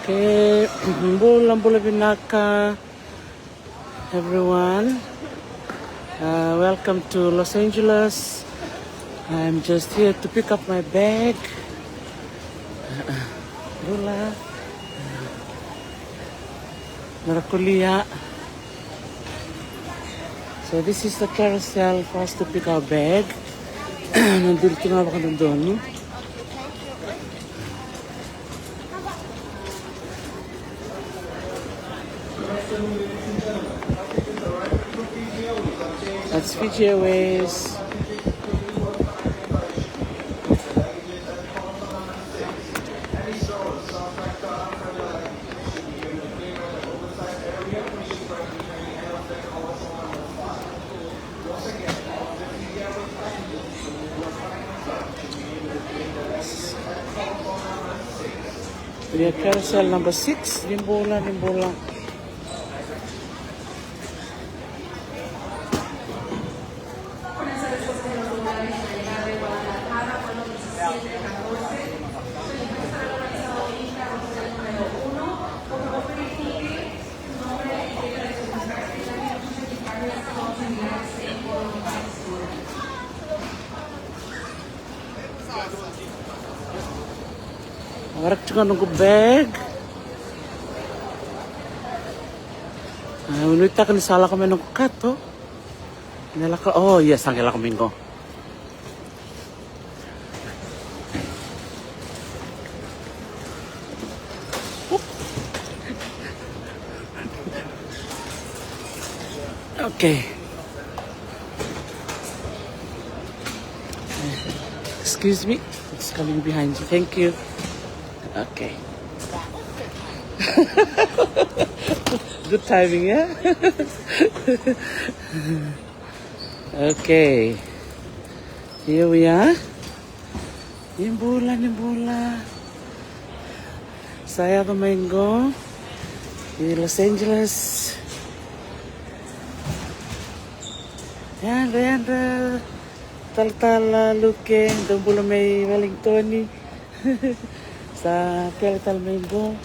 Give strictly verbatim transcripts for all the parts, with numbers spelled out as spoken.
Okay, bula, bula vinaka, everyone. Uh, welcome to Los Angeles. I'm just here to pick up my bag. Bula. Marakulia. So this is the carousel for us to pick our bag. Na duri tu ga vakadodonu. That's Fiji Airways. Ia, carousel number six, ni bula, ni bula. Waraka tiko noqu bag. Au nuitaka ni sa lako mai noqu kato. Me lako, oh, ia, sa qai lako mai qo. Okay. Excuse me. It's coming behind you. Thank you. Okay. Good timing, yeah? Okay. Here we are. Ni bula, ni bula. Sa yaco mai qo i Los Angeles. Yadra, yadra. Talatala Luke, dou bula mai Wellington. Sa kele tale mai qo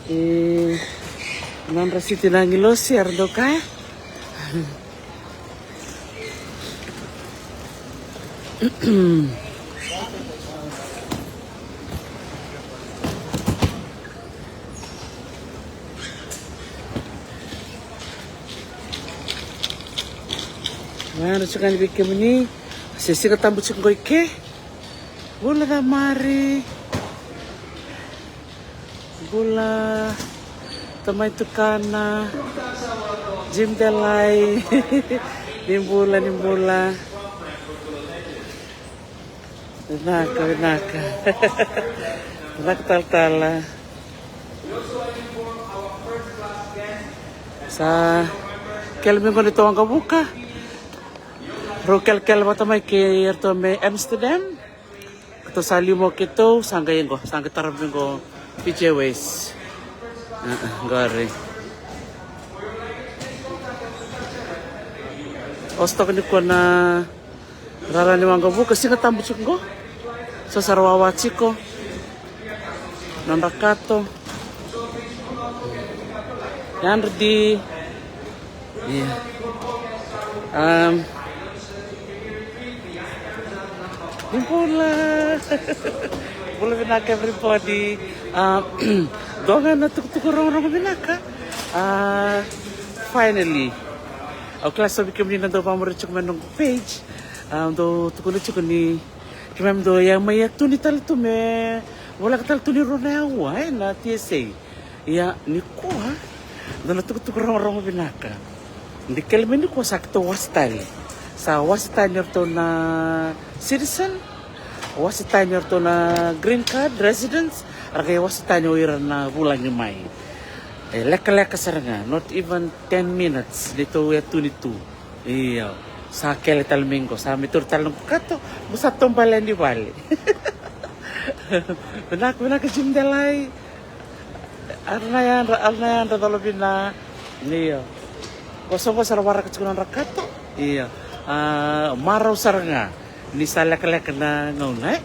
i nodra siti na agilosi, era dau kaya. Vaya na tiko yani vei kemuni. Se Siga Tabu tiko qo i ke. Bula Camari. Bula Tamai Tukana. Jim Delai. Ni bula, ni bula. Vinaka, vinaka. Vinaka talatala. Sa kele mai qo na tou waqavuka. Rau kelekele vata mai kei iratou mai Amsterdam. Keitou sa liu mai o keitou, sa qai qo, sa qai tara mai qo Fiji Airways. Qori. Osotaka nikua na rara ni waqavuka, Siga Tabu tiko qo. Sa sara wawa tiko. Nodra kato. Yadra di. Ia. Ni bula. Bula vinaka everybody. Dua ga na tukutuku rogorogo vinaka. Finally. Au kila so vei kemuni na dau vakamuri tiko mai noqu page. Dau tukuna tiko ni keimami dau ia mai ia tu ni tale tu me voleka tale tu ni rua na aua ena T S A. Ia nikua dua na tukutuku rogorogo vinaka. Ni kele mai nikua sa keitou wase tani. Sa wase tani o iratou na citizen, wase tani o iratou na green card residents, ra qai wase tani o ira na vulagi mai. E lekaleka sara ga, not even ten minutes ni tou ia tu ni tu. Io, sa kele tale mai qo, sa mai turu tale noqu kato, mo sa taubale yani vale. Vinaka, vinaka Jim Delai. Ara na yadra, ara na yadra colo vina. Io. Qo so qo sara waraka tiko nodra kato. Io. Marau sara ga ni sa lekaleka na gauna e.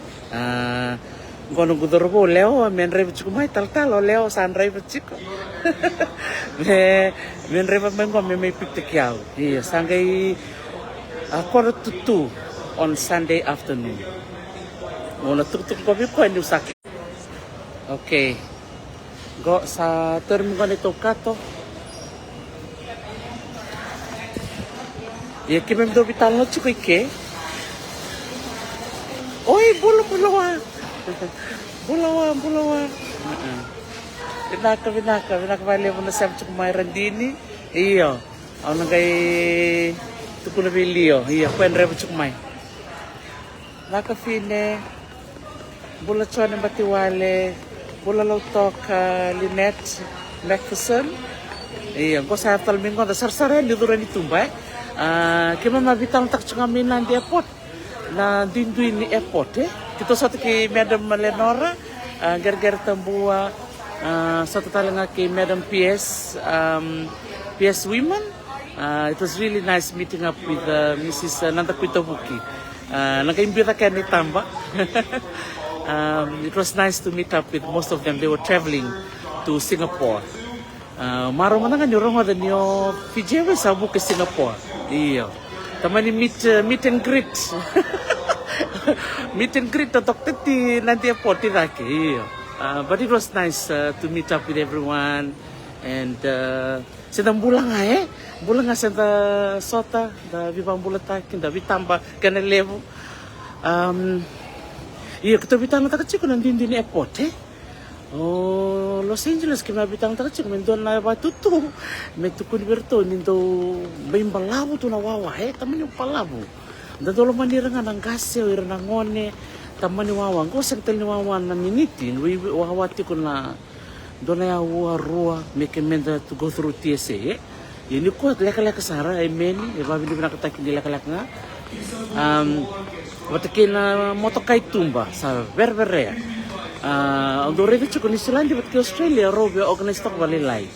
Qo noqu cauravou o Leo, me draiva tiko mai, talatala, o Leo sa draiva tiko. Me, me draiva mai qo me mai pick-taki au. Ia, sa qai a quarter to two on Sunday afternoon. Mo na tukutuku qo vei koya niu sa. Okay. Qo sa tauri mai qo na neitou kato. Ia keimami dau veitalanoa tiko i ke. Oi, bula, bula wa. Bula wa, bula wa. Vinaka, vinaka, vinaka vakalevu na sema tiko mai Radini. Io. Au na qai tukuna vei Lio. Io, koya draiva tiko mai. Vinaka Fine. Bula Jone Batiwale. Bula Lautoka, Lynette Macpherson. Ia, qo sa yaco tale mai qo, da sarasara yani curu yani tuba, e. A, keimami a veitalanoataka tiko ga mai Nadi Airport. Na duidui ni airport, e. Keitou sota kei Madam Lenora, a, Qereqere Tabua, a, sota tale ga kei Madam P S, um, P S Women. Uh, it was really nice meeting up with, uh, Missus, uh, Nada Kuitavuki. Uh, na qai biu cake yani taba. Um, it was nice to meet up with most of them. They were traveling to Singapore. Uh, marau mada ga niu rogoca ni o Fiji Airways sa vuka i Singapore. Io. Tamani meet, uh, meet and greet. Meet and greet o Doctor T na airport i cake. Io. Uh, but it was nice, uh, to meet up with everyone. And, uh, se da bula ga, e? Bula ga se da sota, da veivakabulataki, da veitaba kena levu. Um, io, keitou veitalanoataka tiko na duidui ni airport, e? O Los Angeles keimami veitalanoataka tiko me dua na vakatutu. Me tukuni vei iratou ni dau bai balavu tu na wawa, e? Tamani balavu. Da dau lomani ira ga na qase, o ira na gone. Tamani wawa, qo sega tale ni wawa na miniti, ni wawa tiko na dua na aua, rua, me ke meda to go through T S A, e? Ia nikua lekaleka sara, e meni, e vakavinavinakataki ni lekaleka ga. Um, vata kei na motoka i tuba, sa vereverea. A, au dau raica tiko Niusiladi vata kei Australia, rau via organise toka vakalailai.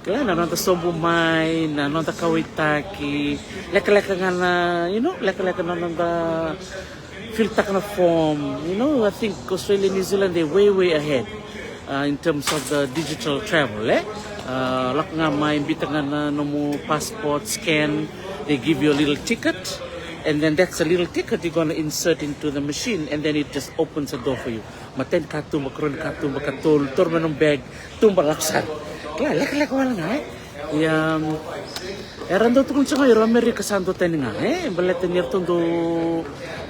Kila na noda sobu mai, na noda kauwaitaki, lekaleka ga na, you know, lekaleka na noda fill taka na form. You know, I think Australia, New Zealand, they're way, way ahead, uh, in terms of the digital travel, e? Uh, lako ga mai, biuta ga na nomu passport, scan, they give you a little ticket, and then that's a little ticket you're gonna insert into the machine, and then it just opens a door for you. Matai ni katuba, karua ni katuba, katolu, taura mai nomu bag, tuba, lako sara. Kila, lekaleka wale ga, e? Ia, um, era dau tukuna tiko ga o ira o Amerika sa duatani ga, e? Baleta ni ratou dau,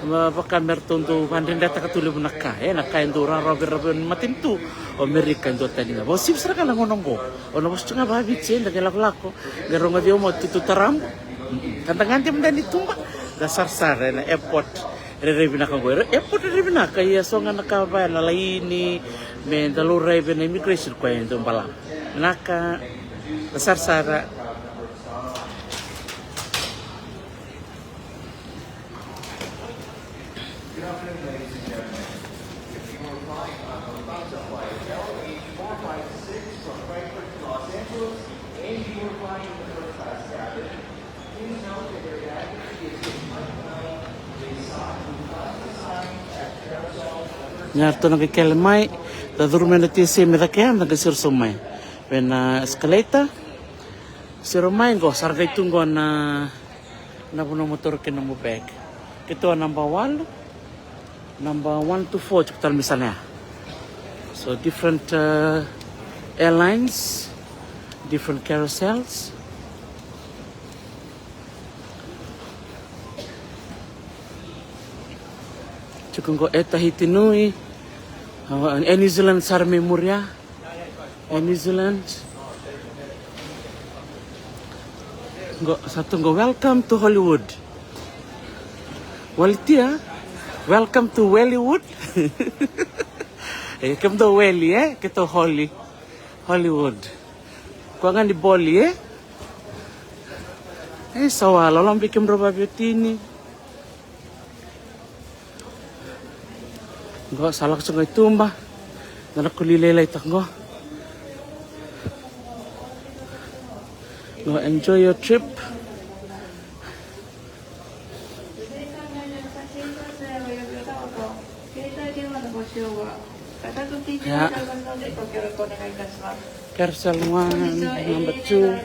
va-, vaka me ratou dau vakadredretaka tu levu na ka, e? Na ka e dau rawarawa vei ira na matanitu, o Amerika e duatani ga. Vakauasivi sara ga na gauna oqo. O na vosa tiko ga vakaviti, e, da qai lakolako, qai rogoci au mai o Tutu Tarabu. Mm-mm. Ka da gade mada ni tuba, da sarasara ena airport. Rairai vinaka oqo. Era, e, airport rairai vinaka, ia so ga na ka vaya na laini, me da laurai vei na immigration koya e dau balavu. Vinaka, da sarasara. Ia ratou na qai kele mai, da curu mai na T S A me cake ya, da qai siro sobu mai vei na escalator. Siro mai qo, sa ra qai tu qo na, na vanua mo taura kina nomu bag. Keitou a naba walu, naba one to four tiko tale mai sana ya. So different, uh, airlines, different carousels. Tiko qo Air Tahiti Nui, uh, Air New Zealand sara mai muri ya. Air New Zealand. Qo, sa tu qo, "Welcome to Hollywood." Walitia, "Welcome to Wellywood." E, kemudou Welly, e? Keitou Holly. Hollywood. Koya ga ni Boli, e? E, sa wa loloma vei kemudrau vaveiwatini. Qo sa lako tiko qo i tuba. Da na koli lailai taka qo. Qo, enjoy your trip. Ya. Carousel one, number two,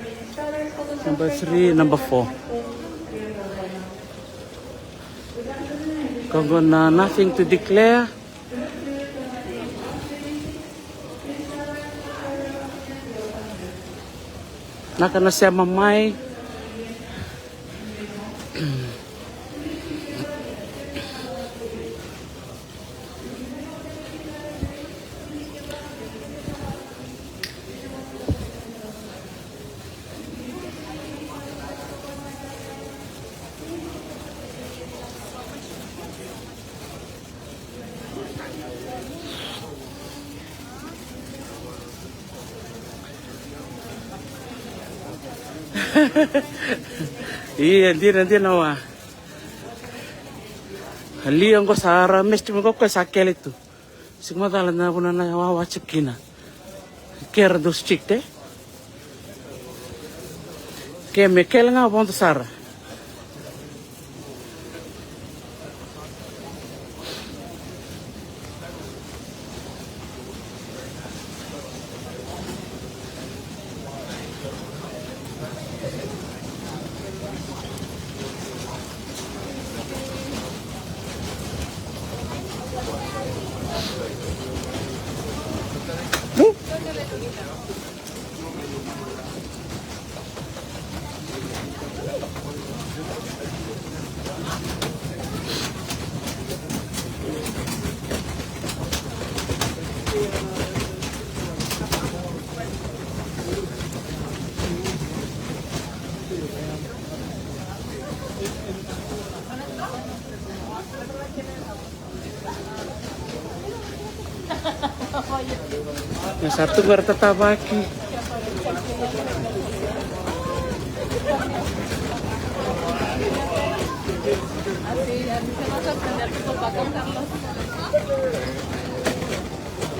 number three, number four. Ko qo na nothing to declare. Na ka na sema mai. Ia, dina, dina wa. Liu qo sa ra mesti mo qo sa kele tu. Sega macala na vuna na wawa tiko kina. Kera dou strict, e? Ke me kele ga vodo sara. Na sa tu qo ra tatavaki.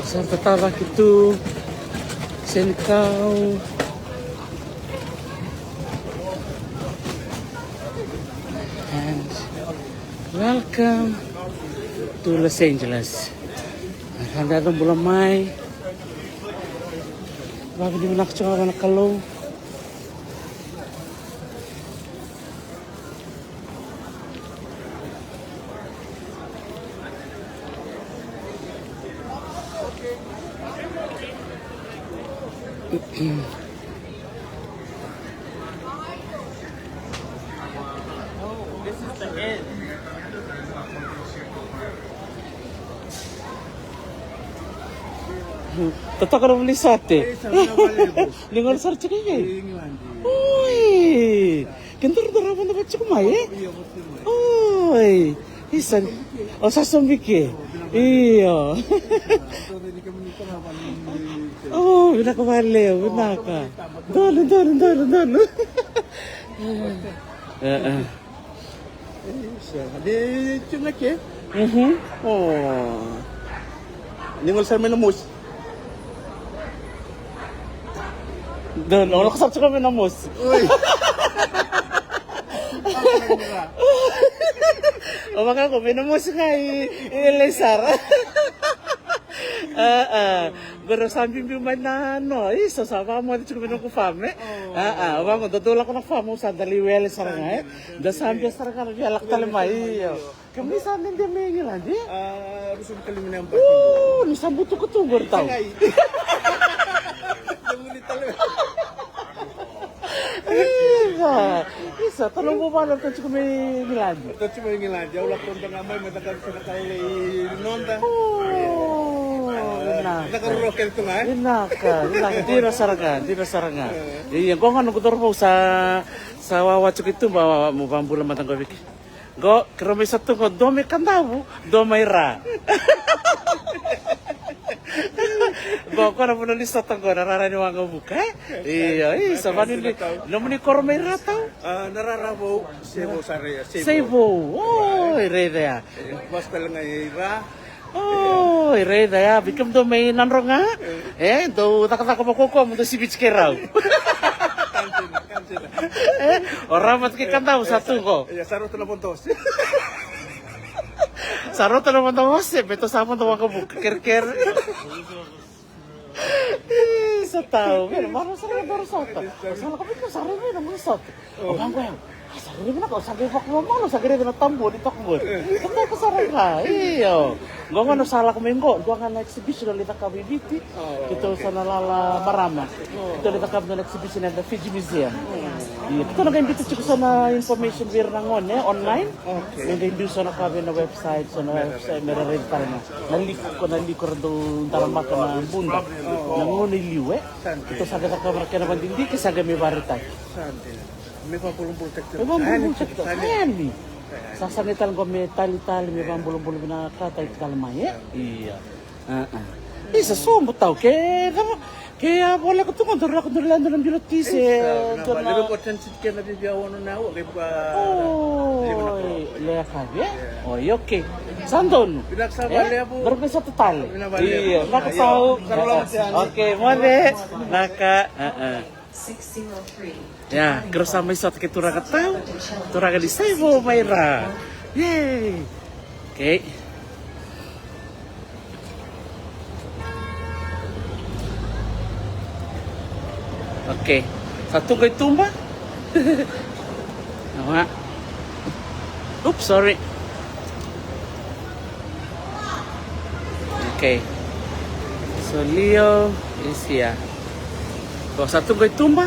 Sa ra tatavaki tu. Senikau. And welcome to Los Angeles. Rada bula mai. Vakavinavinaka tiko vua na Kalou. Totoka na vuli sate. Ni gona sara tiko i vei? Oi. Ke duru duru a vodo vata tiko mai, e? Oi. Isa. O sa sobi ke. Io. O, vinaka vale, vinaka. Donu, donu, donu, donu. E, e. Isa, de tiko ga ke? Mhm. O. Ni gole sara mai na mosi. Donu, o lako sara tiko mai na mosi. Oi. O vaka ko mai na mosi ga i, i lai sara. A, a. Qori sa biubiu mai na no. Isa, sa vakamoce tiko mai noqu fame. A, a. O vaka dodou lako na fame, au sa dali wele sara ga, e. Da sa bia sara ga na via lako tale mai, io. Kemuni sa dede mai Igiladi? A, ruasagavulu ka lima na yabaki. O, ni sa butuka tu qori tau. Isa, isa, tale vuvale ratou tiko mai Igiladi. Ratou tiko mai Igiladi, au lako toka ga mai, mai caka, caka lai noda. O, vinaka. Caka roro kece tu ga, e? Vinaka, vinaka, dina sara ga, dina sara ga. Ia, qo ga noqu cauravou sa, sa wawa tiko i tuba, mo vakabula mada qo vei kei. Qo, keirau mai sa tu qo, dua mai Kadavu, dua mai Ra. Qo, qo na vanua ni sota qo, na rara ni waqavuka, e? Io, i, sa vanua ni, nomuni koro mai Ra tau? A, na rara vou, se vou sara, se vou. Se vou, o, i raica ya. E, vasu tale ga i Ra. O, i raica ya, vei kemudou mai Nadroga. E, dou cakacaka vakaukauwa mo dou siviti keirau. E, o Ra vata kei Kadavu sa tu qo. Ia, sa rauta na vodosi. Sa rauta na vodo ose, me tou sa vodo waqavuka kerekere. Ih, sa tau, me na marau sara na doro sota. Sa lako mai, sa rai mai na gui sota. O vaqo ya. Sa rai mai na ko, sa qai vakamamalu, sa qai raica na tabua ni toka qori. Sa tau sara ga, io. Qo gona sa lako mai qo, dua ga na exhibition au lai cakava i Viti. Keitou sa na lala marama. Keitou lai cakava na exhibition at the Fiji Museum. Io, keitou na qai biuta tiko so na information vei ira na gone online. Me qai biu so na ka vei na website, so na website me ra raica tale ga. Na liku, ko na liku ra dau daramaka na buda. Na gauna i liu, e. Keitou sa qai cakava na kena vadidike, sa qai mai vakaraitaki. Me vakabulabulataki tale. Me vakabulabulataki tale. Sa sagai tale qo me talitali, me vakabulabula vinakataki tale mai, e. Io. Isa, sobu tau ke cava, ke a voleka tu qo, dou lako dou lai dou na bilo tise. Oi, le yakavi, e? Oi, okay. Sa donu. Dou lako sa tatale. Io, lako tau. Okay, moce. Laka. Ia, keirau sa mai sota kei turaga tau, turaga ni Saivo mai ra. Yay. Okay. Okay. Sa tu qo i tuba. Awa. Oops, sorry. Okay. So Leo is here. Ko sa tu qo i tuba.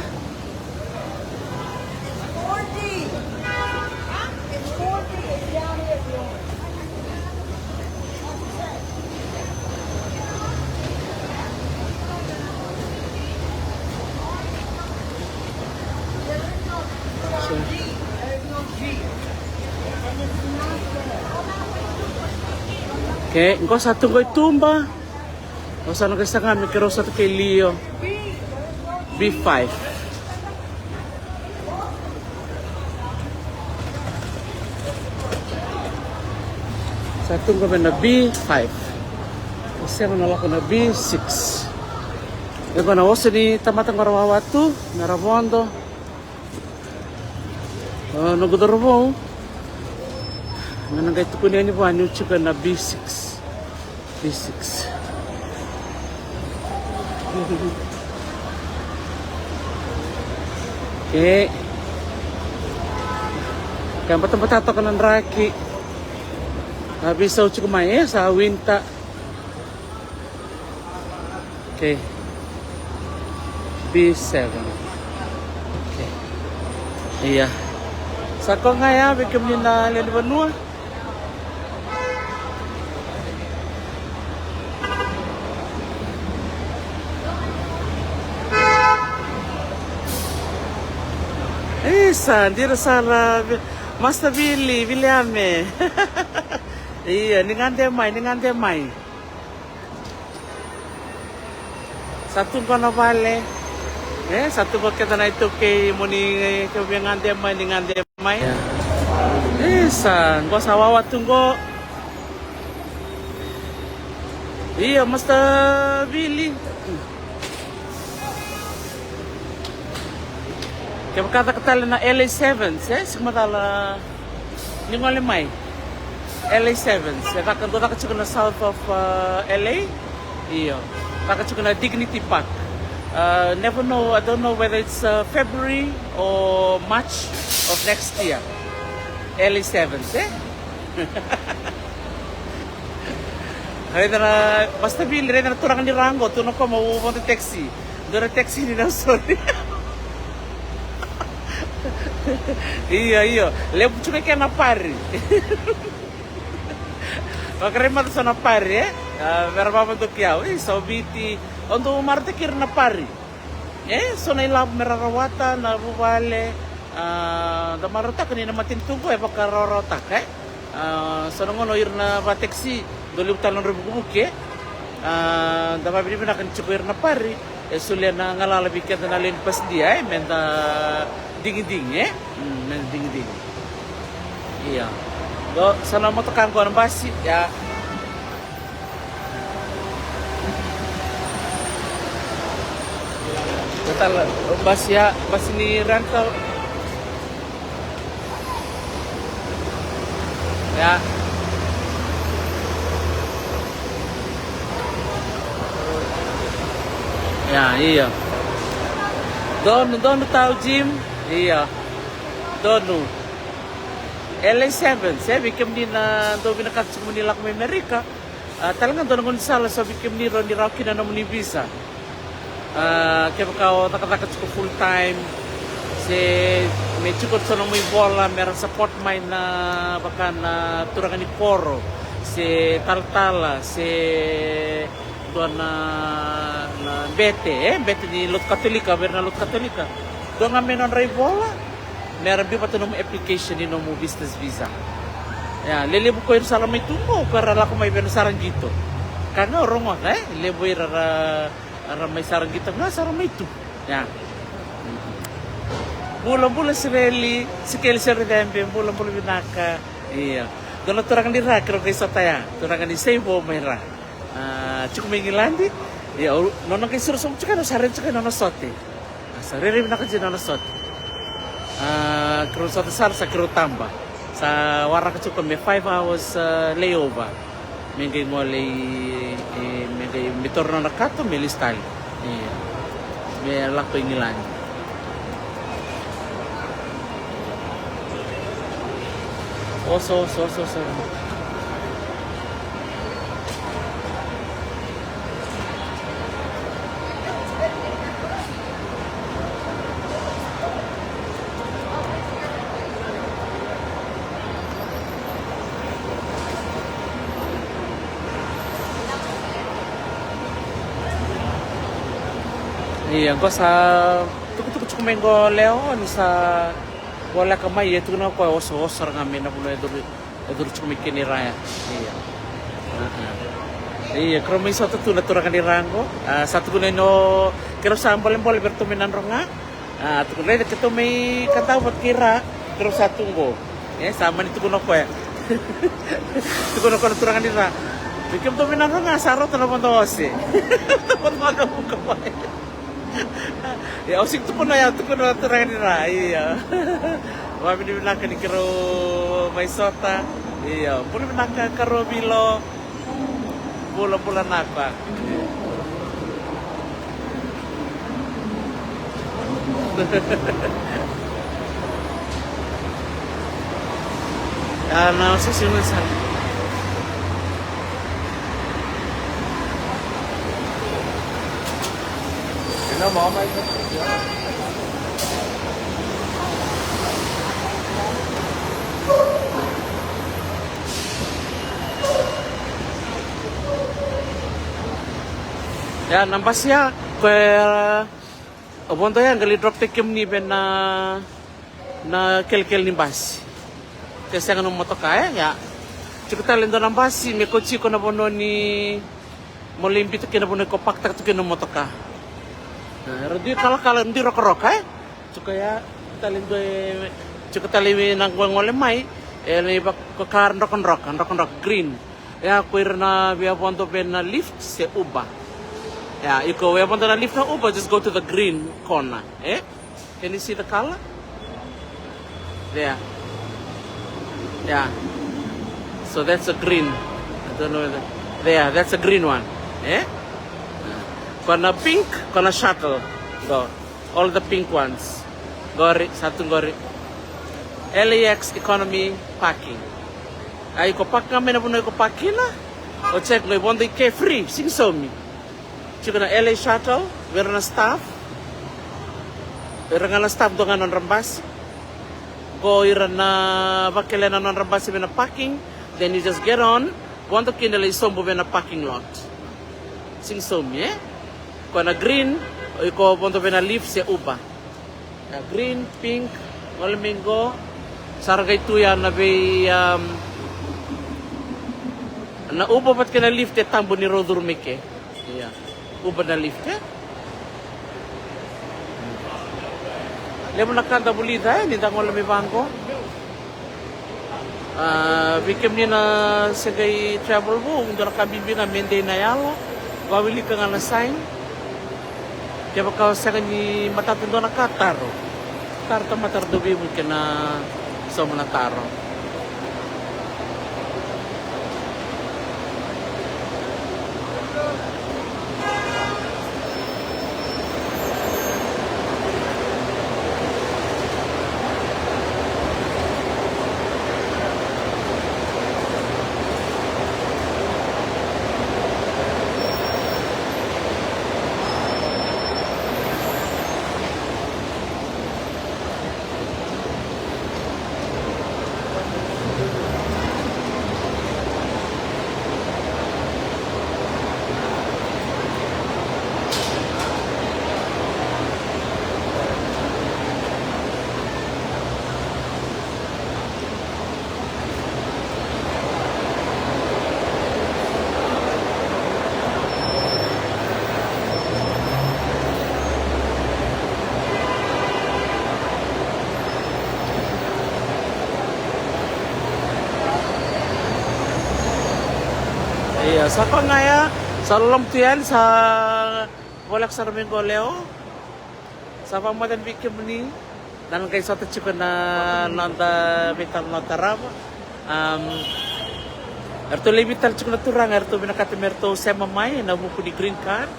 Okay, qo sa tu qo i tuba. Au sa na qai saga me keirau sota kei Leo. B five. Sa tu qo me na B five. Au sega na lako na B six. E qo na oso ni tamata qo ra wawa tu me ra vodo. O, noqu cauravou. Ga na qai tukuni yani vua niu tiko na B six. B six. Okay. Ka batabata toka na draki. A veisau tiko mai, e sa winter. Okay. B seven. Okay. Ia. Sa koya ga ya vei kemuni na lewe ni vanua. Isa, dina sara, Master Vili, Viliame. Ia, ni gade mai, ni gade mai. Sa tu qo na vale. E, sa tu qo keda na iTaukei, mo ni, e, ke via gade mai, ni gade mai. E, sa qo sa wawa tu qo. Io, Master Vili. Kevaka caka tale na L A Sevens, e? Siga Macala ni gole mai. L A Sevens, e caka, dua caka tiko na south of, uh, L A. Io. Caka tiko na Dignity Park. Uh, never know, I don't know whether it's, uh, February or March of next year. L A Sevens, e? Raica na, Master Vili, raica na turaga ni ra qo, tu na koma u vodo taxi. Dua na taxi ni Nausori. Io, io. Levu tu ga kena pari. Vakarai mada so na pari, e? A, me ra vavadoki au. Isa, o Viti. O dau marautaki ira na pari. E, so na ilavo me ra rawata, na vuvale, a, da marautaka ni na matanitu qo e vakarawarawataka, e. A, so na gauna o ira na vataxi, dau levu tale na nodra vukivuki, e. A, da vavinavinaka ni tiko ira na pari, e solia na galala vei keda na lewe ni pasidia, e, me da digidigi, e. Mm, me da digidigi. Ia. Qo, sa na motoka qo na basi, ia. Qo tale, basi ya, basi ni rental. Ya. Ya, io. Donu, donu tau Jim. Io. Donu. L A seven, se vei kemuni na dau vinakata tiko mo ni lako mai Amerika. A, tale ga dua na gaunisala so vei kemuni rawa ni rawa kina na nomuni visa. A, kevaka o cakacaka tiko full time, se me tiko so na nomu ivola me ra support mai na vaka na turaga ni koro, se talatala, se dua na, na bete, e, bete ni lotu Katolika, vei ira na lotu Katolika. Dua ga me nodra ivola me ra biu vata nomu application ni nomu visitors visa. Ia, lelevu ko ira sa ra mai tu qo, ko ira ra lako mai vei na Sara Qito. Ka ga o rogoca, e, levu ira ra, ra mai Sara Qito ga sa ra mai tu. Ia. Bula, bula Sireli, Sikeli Sere Cebe, bula, bula vinaka. Ia. Dua na turaga ni Ra, keirau qai sota ya. Turaga ni Seivo mai Ra. A, tiko mai Igiladi. Ia, o, nona qai suru sobu tiko, na sa raica tiko nona sote. A, sa rairai vinaka tiko nona sote. A, keirau sote sara, sa keirau taba. Sa waraka tiko me five hours, a, layover. Me qai gole i, i, me qai, me toro nona kato, me lesu tale. Ia. Me lako i Igiladi. Oso, oso, oso, oso. Ia, qo sa tukutuku tiko mai qo Leo, ni sa voleka mai, e tukuna o koya oso, oso sara ga mai na vanua e curu, e curu tiko mai kina i Ra ya. Ia. Ia, keirau mai sota tu na turaga ni Ra qo. A, sa tukuna ni o keirau sa bolebole vei iratou mai Nadroga. A, tukuna, raica keitou mai Kadavu vata kei Ra, keirau sa tu qo. E, sa mani tukuna o koya. Tukuna o koya na turaga ni Ra. Vei kemudou mai Nadroga sa rauta na vodo ose. Vodo vakavuka mai. Ia, au sega ni tukuna ya, tukuna na turaga ni Ra, ia. Vakavinavinaka ni keirau mai sota. Ia, bula vinaka Karua Vilo. Bula, bula vinaka. A, na sisi na sa. Ia, na basi ya, ko e, o vodo ya qai lai drop taki kemuni vei na, na kelekele ni basi. Ke sega na motoka, e, ia. Tiko tale dua na basi me kauti iko na vanua ni mo lai biuta kina, vanua ko pakataka tu kina na motoka. A, era dui kalakala, dui rokoroka, e. Tiko ya, tale dua e, tiko tale na gole mai, e, na iva ko ka drokadroka, drokadroka, green. Ia, ko ira na via vodo vei na Lyft se Uber. Ia, iko via vodo na Lyft, na Uber, just go to the green corner, e? Can you see the color? There. Yeah. So that's a green. I don't know whether, there, that's a green one. E? Ko na pink, ko na shuttle. Qo. All the pink ones. Qori, sa tu qori. L A X economy parking. A, iko park ga mai na vanua iko park kina. O check qo, i vodo i ke free, sega ni saumi. Tiko na L A Shuttle, vei ira na staff. Ira ga na staff, dua ga nodra basi. Qo ira na vakelea na nodra basi vei na parking. Then you just get on, vodo kina lai sobu vei na parking lot. Sega ni saumi, e? Ko na green, o iko vodo vei na Lyft se Uber. Na green, pink, gole mai qo. Sa ra qai tu ya na vei, um, na Uber vata kei na Lyft e tabu ni rau curu mai ke. Ia. Uber na Lyft, e? Levu na ka da vulica, e, ni da gole mai vaqo. A, vei kemuni na se qai travel vou, dua na ka bibi ga me dei na yalo, vawilika ga na sign. Kevaka o sega ni matata dua na ka, taro. Taro tamata ra dau veivuke na sauma na taro. Sa koya ga ya, sa loloma tu yani, sa voleka sara mai qo Leo. Sa vakamoce yani vei kemuni. Na qai sota tiko na noda veitalanoa tarava. Am, eratou lai vei tale tiko na turaga eratou vinakata me ratou sema mai ena vuku ni green card.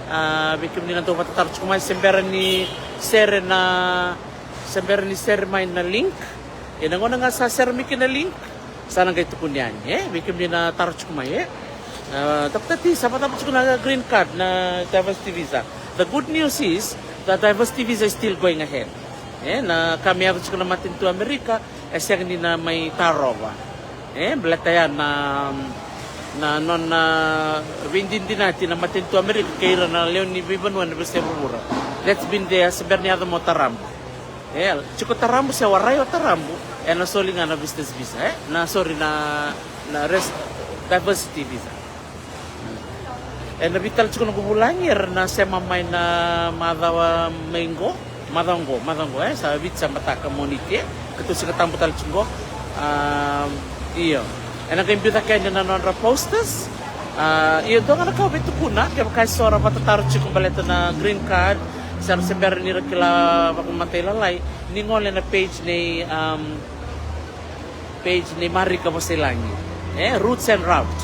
A, vei kemuni na dau vatataro tiko mai, se bera ni sere na, se bera ni sere mai na link. Ena gauna ga sa sere mai kina na link, sa na qai tukuni yani, e, vei kemuni na taro tiko mai, e. A, Doctor T, sa vakacava tiko na green card, na diversity visa? The good news is the diversity visa is still going ahead. E, na ka me yaco tiko na matanitu Amerika e sega ni na mai tarova. E, baleta ya na, na nona veidinadinati na matanitu Amerika kei ira na lewe ni veivanua ena veiyasai vuravura. That's been there, se bera ni yaco mai o tarabu. E, tiko tarabu se warai o tarabu, ena soli ga na visitors visa, e? Na, sorry, na, na res-, diversity visa. Ena vei tale tiko noqu vulagi, era na sema mai na macawa mai qo, macawa qo, macawa qo, e? Sa Viti, sa mataka, Moniti, e? Keitou Sigatabu tale tiko qo. A, io. Ena qai biu cake yani na nodra posters. A, io, dua ga na ka au via tukuna, kevaka e so ra vatataro tiko baleta na green card, se ra se bera ni ra kila vakamatailalai, ni gole na page nei, am, page nei Marika Vosailagi. E, Roots and Route.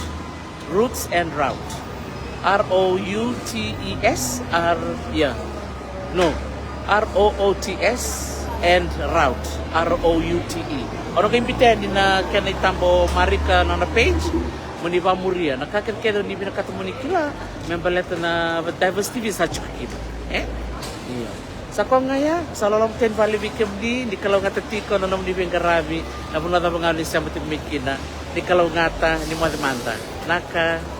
Roots and Route. R O U T E S, R, yeah. No. R O O T S and Route. R O U T E. O na qai biuta yani na kena itaba o Marika na nona page. Mo ni vakamuria na ka kecekece o ni vinakata mo ni kila me baleta na diversity visa sa tiko kina. E? Io. Sa koya ga ya, sa loloma tale ni vale vei kemuni, ni kalougata tiko na nomuni veiqaravi, na vanua cava ga ni sema tiko mai kina, ni kalougata, ni moce mada. Naka.